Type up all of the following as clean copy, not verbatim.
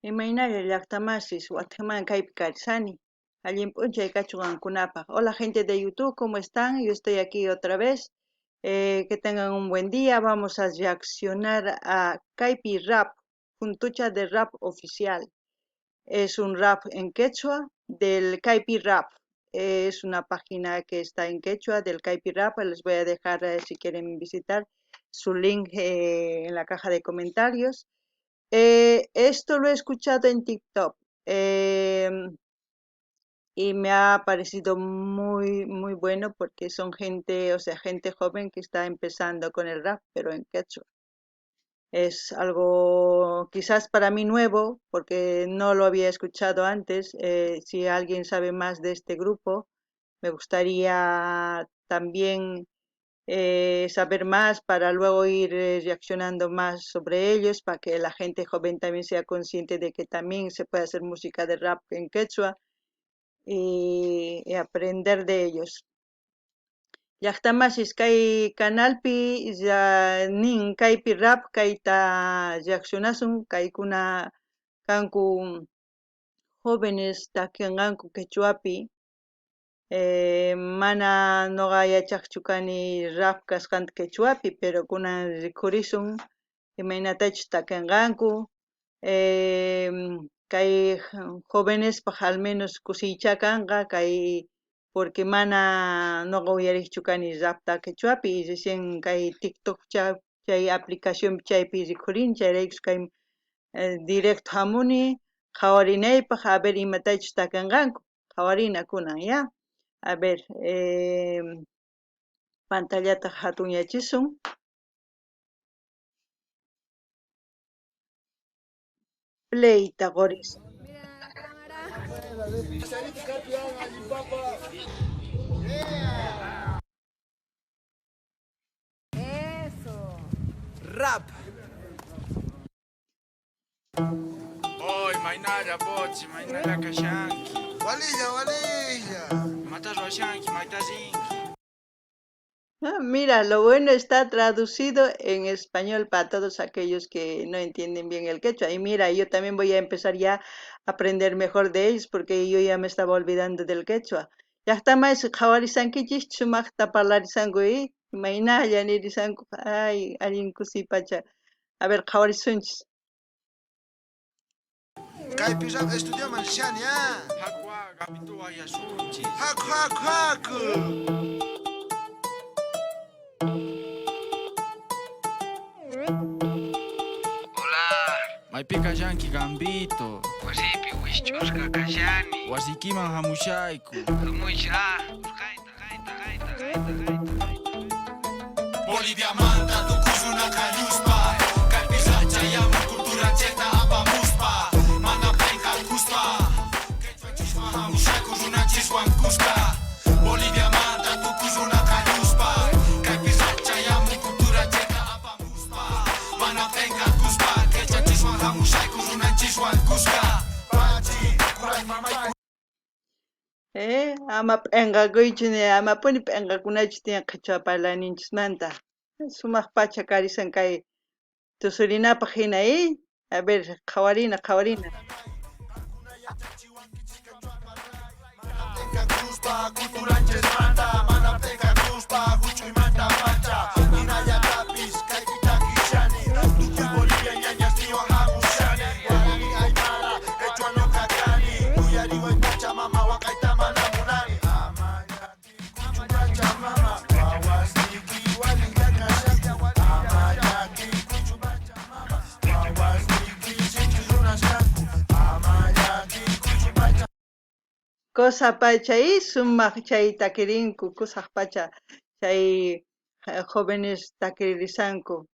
Imaynalla llaqtamasis watejmanta kaypi karishani. Allin p'unchay kachun qankunapaq. Hola gente de YouTube, ¿cómo están? Yo estoy aquí otra vez. Que tengan un buen día. Vamos a reaccionar a Kaypi Rap, Juntucha de Rap Oficial. Es un rap en quechua del Kaypi Rap. Es una página que está en quechua del Kaypi Rap. Les voy a dejar, si quieren visitar, su link en la caja de comentarios. Esto lo he escuchado en TikTok y me ha parecido muy, muy bueno porque son gente, o sea, gente joven que está empezando con el rap, pero en quechua. Es algo quizás para mí nuevo, porque no lo había escuchado antes. Si alguien sabe más de este grupo, me gustaría también saber más para luego ir reaccionando más sobre ellos, para que la gente joven también sea consciente de que también se puede hacer música de rap en quechua y aprender de ellos. Llaqtamasis kay kanalpi ya nin kaypi rap kayta reaccionasun kaykuna kanku jóvenes takinqanku quechuapi. Mana noqa yachaqchu kani rap kasqanta quechuapi, pero kunan rikhurisun imaynatachus takinqanku. Kay jovenespaj al menos kusiycha kanqa kay porque mana noqa uyariqchu kani rapta quechuapi y recién kay TikTok chay aplicación chaypi rikhurin, chayraykus kay directo hamuni qhawarinaypaj a ver imatachus takinqanku. Qhawarina kunan, ya. A ver, pantallata hatunyachisun. Playta qorisun. Eso. Rap. Oy, maynalla bochi, maynalla kashanki. Walilla, walilla. Matas washanki, maytasinki. Ah, mira, lo bueno está traducido en español para todos aquellos que no entienden bien el quechua. Y mira, yo también voy a empezar ya a aprender mejor de ellos porque yo ya me estaba olvidando del quechua. Llaqtamaysi qhawarisankichis sumaqta parlarisanku, ¿eh? Imaynalla nirisanku, ay, allin kusiypacha. A ver, qhawarisunchis. Kaypi rap estudioman rishani, ah. Hakwa, gapitu wayasunchis. Haku, haku, haku. Hola. Maypi kashanki, Gambito. Wasipi wishch'usqa kashani. Wasiykiman hamushayku. Hamuychis, ah. Qayta, qayta, qayta, qayta, qayta, qayta. Boliviamanta tukuy runa qalluspa, kaypi chayamun culturanchikta apamuspa, mana p'enqakuspa, quechuanchiswan hamushayku runanchiswan kuska. Boliviamanta tukuy runa qalluspa, kaypi chayamun culturanchikta apamuspa, mana p'enqakuspa, quechuanchiswan hamushayku runanchiswan kuska. Pachi, kuray mamay. Ama p'enqakuychu, amapuni p'enqakunachu tiyan qhichwa parlayninchismanta. Sumaq pacha karisan kay tusurinapaq hina, ¿eh? A ver, qhawarina, qhawarina. Culturanchismanta, mana p'enqakuspa, huch'uymanta pacha, hinallatapis kaypi takishani, tukuy Bolivia ñañasniwan hamushani, Guarani, Aymara, quechua ñuqa kani, uyariway pacha mama waqayta mana munani. Ama llakikuchu pacha mama, wawasniyki walilla kashanku. Ama llakikuchu pacha mama, wawasniyki sinchi runas kanku. Ama llakikuchu pacha. Cosa pacha y sumaq chay takirinku, kusaq pacha chay jóvenes takirisanku.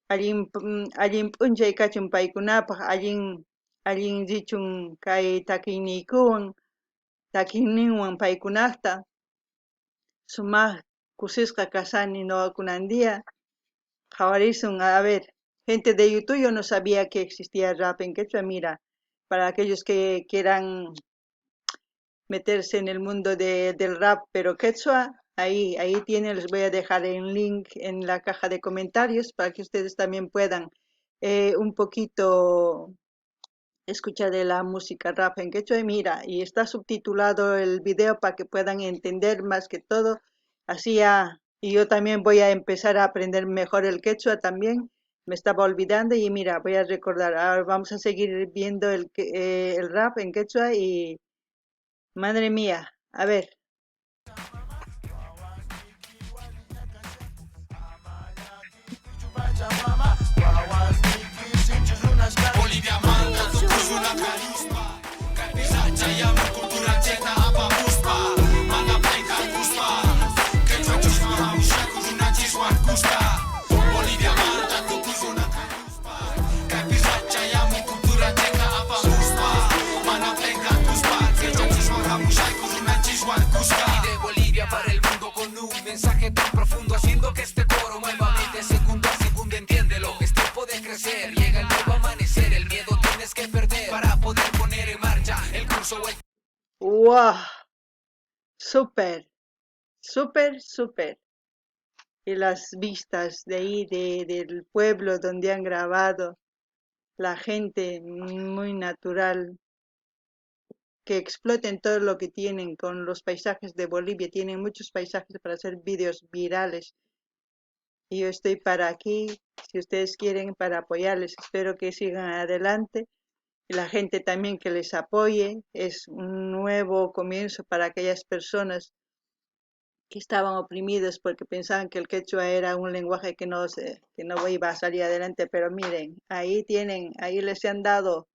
Allin allin p'unchay kachun paykunapaq, allin allin richun kay takiyniykuwan, takiyninwan paykunaqta. Sumaq kusisqa kashani nuqa kunan día. Qhawarisun, a ver, gente de YouTube, yo no sabía que existía rap en quechua. Mira, para aquellos que quieran meterse en el mundo del rap, pero quechua, ahí tienen, les voy a dejar el link en la caja de comentarios para que ustedes también puedan un poquito Escucha de la música rap en quechua y mira, y está subtitulado el video para que puedan entender más que todo. Así ya, y yo también voy a empezar a aprender mejor el quechua también. Me estaba olvidando y mira, voy a recordar. Ahora vamos a seguir viendo el rap en quechua y madre mía, a ver. Bolivia manta tukuy runa kaypi chayamun culturanchikta apamuspa mana p'enqakuspa qhichwachiswan hamushayku runanchiswan kuska. Bolivia manta tukuy runa kaypi chayamun culturanchikta apamuspa mana p'enqakuspa qhichwachiswan hamushayku runanchiswan kuska. Y de Bolivia para el mundo con un mensaje tan profundo, haciendo que este coro mueva mente segundo a segundo, entiéndelo. Es tiempo de crecer, llega el nuevo amanecer, el miedo tienes que perder para poder poner en marcha el curso o el ¡Wow! Súper, súper, súper. Y las vistas de ahí, del pueblo donde han grabado, la gente muy natural, que exploten todo lo que tienen con los paisajes de Bolivia. Tienen muchos paisajes para hacer vídeos virales. Y yo estoy para aquí, si ustedes quieren, para apoyarles. Espero que sigan adelante. Y la gente también que les apoye. Es un nuevo comienzo para aquellas personas que estaban oprimidas porque pensaban que el quechua era un lenguaje que no iba a salir adelante. Pero miren, ahí tienen, ahí les han dado.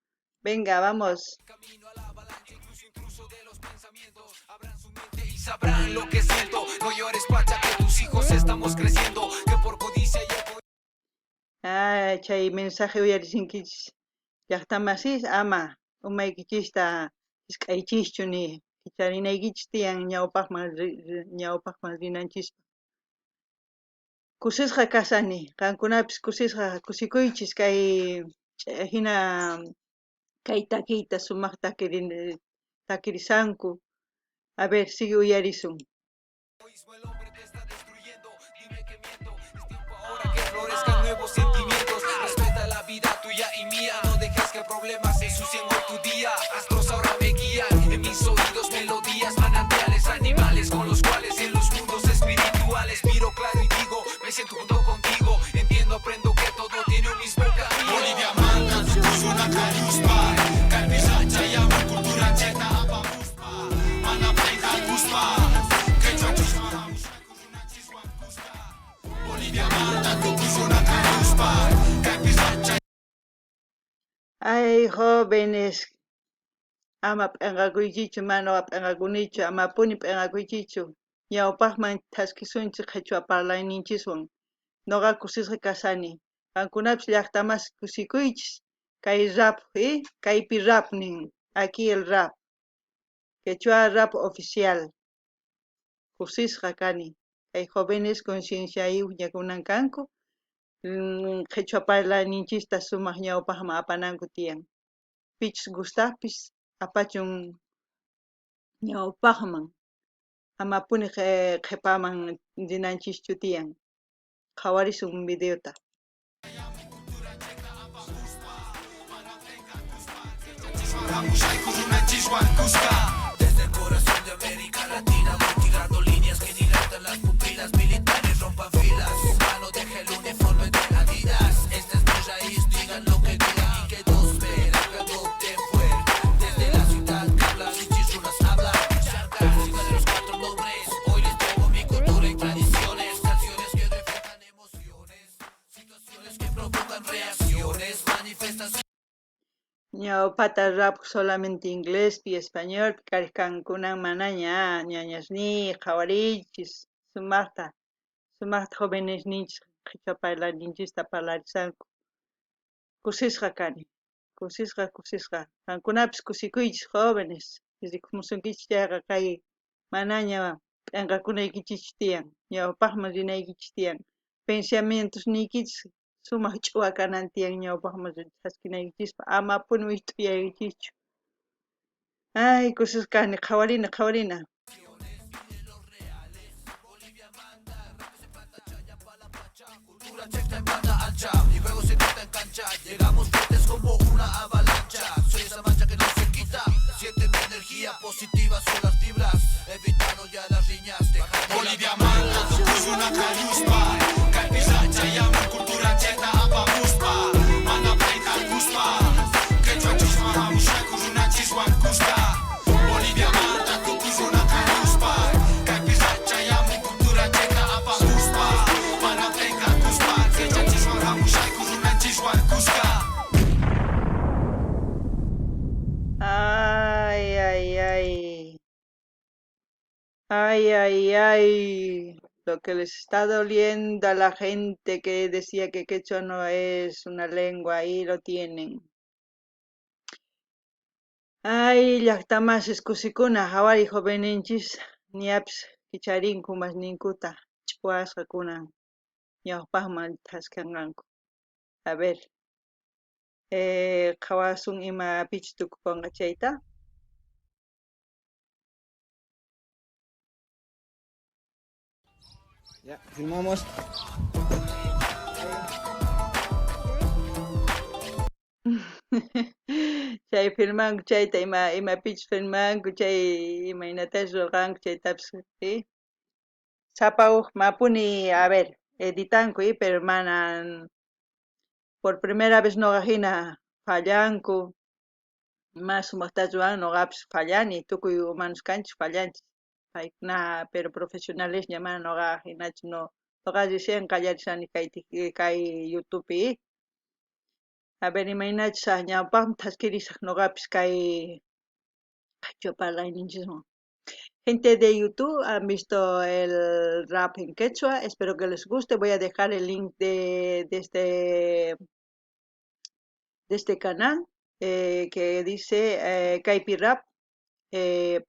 Venga, vamos. Camino a la avalancha, incluso intruso de los pensamientos. Abran su mente y sabrán lo que siento. No llores, Pacha, que tus hijos estamos creciendo. Que por codicia y egoísmo. Ah, chay mensaje uyarishinkichis. Llaqtamasis ama umaykichista isk'aychischu ni kicharinaykichis tiyan ñawpaqman rinanchispa. Kusisqa kasani, qankunapis kusisqa kusikuychis kay hina kay takiyta sumaq takirisanku. A ver, sigue uyarisun. El hombre te está destruyendo, dime que miento. Es tiempo ahora que florezcan nuevos sentimientos. Respeta la vida tuya y mía. No dejes que problemas ensucien hoy tu día. Astros ahora me guían, en mis oídos melodías, manantiales, animales con los cuales en los mundos espirituales miro claro y digo, me siento junto contigo. Entiendo, aprendo que todo tiene un mismo camino. Bolivia manta tukuy runa kayuspa kaypi chayamun culturanchikta apamuspa mana p'enqakuspa qhichwachiswan hamushayku runanchiswan kuska. Bolivia manta tukuy runa kayuspa kaypi Ay, jóvenes, ama p'enqakuychichu, mana p'enqakunichu, amapuni p'enqakuychichu. Ñawpaqman thaskisunchik qhichwa parlayninchiswan. Noqa kusisqa kasani. Qankunapis llaqtamas kusikuychis. Kay rap, Kaypi rap nin. Aquí el rap. Quechua rap oficial. Kusisqa kani. Kay jóvenes concienciayuqña kunan kanku. Qhichwa parlayninchista sumaq ñawpaqman apananku tiyan. Pichus gustaqpis apachun ñawpaqman. Amapuni qhipaman rinanchischu tiyan. Qhawarisun videota. Desde el corazón de América Latina voy tirando líneas que dilatan las pupilas. Militares rompan filas, mano deja el uniforme de Adidas. Esta es mi raíz, digan lo que digan y que dos verán que adopten fuerte. Desde la ciudad que habla, sinchis runas habla. Charcas, ciudad de los cuatro nombres. Hoy les traigo mi cultura y tradiciones. Canciones que reflejan emociones, situaciones que provocan reacciones, manifestaciones. Ñawpata rap solamente inglés y español karkankunan manaña ñañasniy qhawariychis sumaqta sumaqta jóvenes ninchis qhichwa parlayninchista parlarisanku. Kusisqa kani, kusisqa, kusisqa. Qankunapis kusikuychis jóvenes. Rikumusunkichis chayqa kay manaña p'enqakunaykichis tiyan, ñawpaqman rinaykichis tiyan. Pensamientos niykichis sumaq ch'uwa kanan tiyan ñawpaqman chaskinaykichispaq, amapuni wist'uyaykichikchu. Ay, kusisqa kani, qhawarina, qhawarina. Cultura checa en banda ancha, mi juego se trata en cancha. Llegamos fuertes como una avalancha. Soy Ay, ay, ay, lo que les está doliendo a la gente que decía que quechua no es una lengua, ahí lo tienen. Ay, llaqtamasis kusikuna, hawari joveninchis, ñapis kicharinku masninkuta, ch'uwasqakunan ñawpaqman thaskanqanku. A ver, qhawasun imapichus tukukunqa chayta. Ya, filmamos. Chay filmanku chayta ima imapichus filmanku chay imaynatachus ruwarqanku chaytapis, ¿sí? Sapa uj mapuni, a ver, editanku, ¿eh? Pero manan por primera vez noqa hina fallanku, mas sumaqtachu ruwan noqapis fallani, tukuy humanos kanchis fallanchis. Paykuna pero profesionalesña mana noqa hinachu no, noqa recién qallarishani kay kay YouTubepi. A ver imaynachus ñawpaqman thaskirisaq noqapis kay qhechua parlayninchiswan. Gente de YouTube han visto el rap en quechua, espero que les guste. Voy a dejar el link de este canal que dice Kaipi Rap,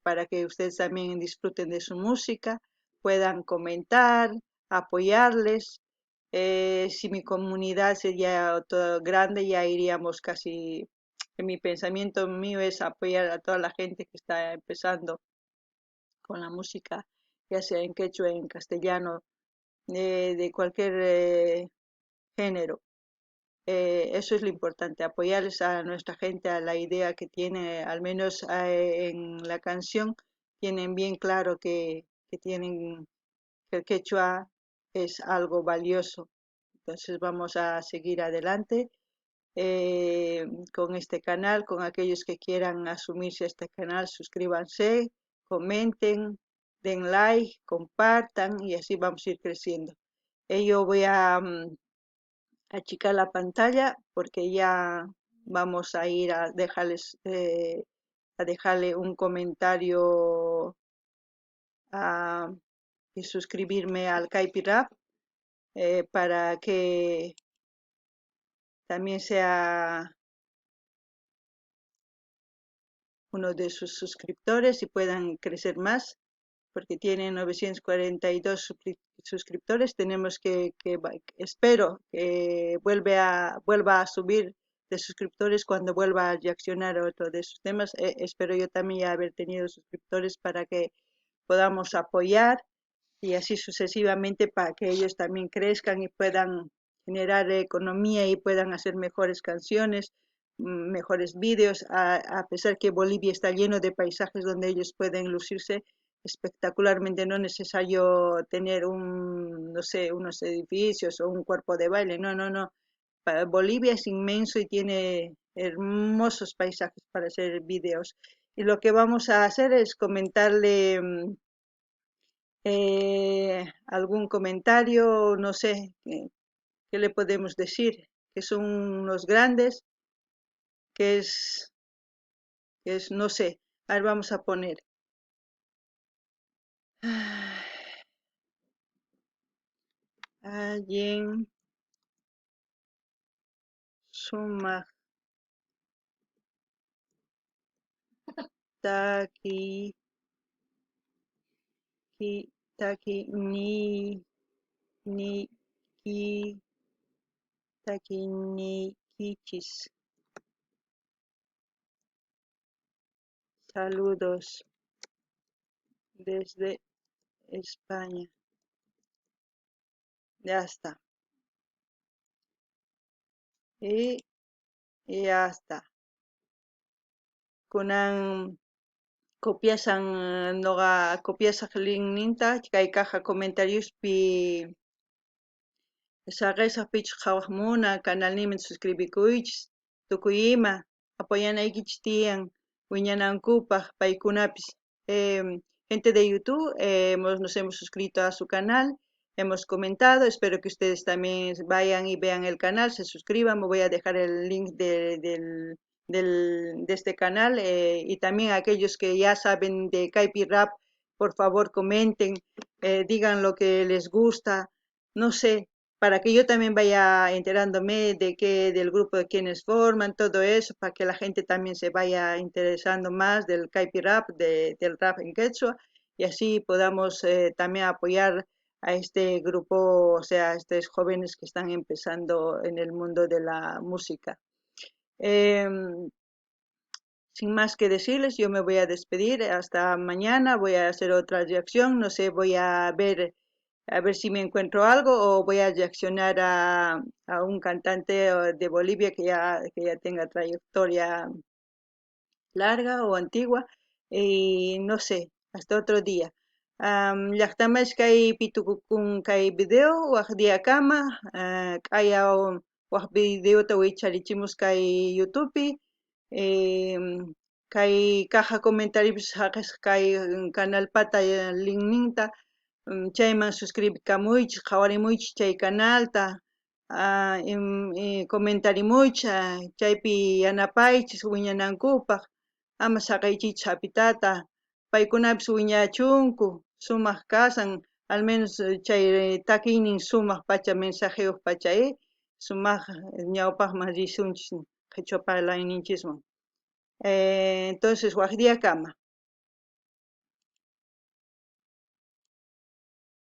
para que ustedes también disfruten de su música, puedan comentar, apoyarles. Si mi comunidad sería todo grande, ya iríamos casi, en mi pensamiento mío es apoyar a toda la gente que está empezando con la música, ya sea en quechua, en castellano, de cualquier género. Eso es lo importante, apoyarles a nuestra gente, a la idea que tiene, al menos en la canción, tienen bien claro que tienen que el quechua es algo valioso. Entonces vamos a seguir adelante con este canal, con aquellos que quieran asumirse a este canal, suscríbanse, comenten, den like, compartan y así vamos a ir creciendo. Yo voy a achicar la pantalla porque ya vamos a ir a dejarles, a dejarle un comentario y suscribirme al Kaipi Rap para que también sea uno de sus suscriptores y puedan crecer más, porque tienen 942 suscriptores. Tenemos que espero que vuelva a subir de suscriptores cuando vuelva a reaccionar a otro de sus temas. Espero yo también ya haber tenido suscriptores para que podamos apoyar y así sucesivamente para que ellos también crezcan y puedan generar economía y puedan hacer mejores canciones, mejores vídeos, a pesar que Bolivia está lleno de paisajes donde ellos pueden lucirse espectacularmente. No es necesario tener un, no sé, unos edificios o un cuerpo de baile, no, no, no. Bolivia es inmenso y tiene hermosos paisajes para hacer vídeos. Y lo que vamos a hacer es comentarle algún comentario, no sé, ¿qué le podemos decir? Que son unos grandes, que es, no sé, a ver, vamos a poner. Alguien suma taki, ki, taki, ni, ni, ki, taki, ni, kichis. Saludos desde España. Ya está. Y ya está. Kunan copiasan noqa copiasaq linkninta kay caja comentariospi saqesaq pichus qhawaq muna canalninman suscribikuychis tukuy ima apoyanaykichis tiyan wiñanankupaq paykunapis. Gente de YouTube, nos hemos suscrito a su canal, hemos comentado, espero que ustedes también vayan y vean el canal, se suscriban, me voy a dejar el link de este canal, y también aquellos que ya saben de Kaipi Rap, Por favor, comenten, digan lo que les gusta, no sé, para que yo también vaya enterándome de qué, del grupo de quienes forman, todo eso, para que la gente también se vaya interesando más del Kaypi Rap, del rap en quechua, y así podamos también apoyar a este grupo, o sea, a estos jóvenes que están empezando en el mundo de la música. Sin más que decirles, yo me voy a despedir. Hasta mañana. Voy a hacer otra reacción. No sé, voy a ver si me encuentro algo o voy a reaccionar a un cantante de Bolivia que ya tenga trayectoria larga o antigua. Y no sé, hasta otro día. Llaqtamas kaypi tukukun kay video waj diakama q'aya waj videota wicharichimus kay YouTubepi kay caja comentarios saqesqa kay canalpata linkninta chayman suscribikamuychis qhawarimuychis chay canalta comentarimuychis chaypi yanapaychis wiñanankupaq ama saqeychiychu sapitata paykunapis wiñachunku sumaq kasan al menos chay takiynin sumaq pacha mensajeyuq pacha sumaq ñawpaqman risunchis qhichwa parlayninchiswan. Entonces waj diakama.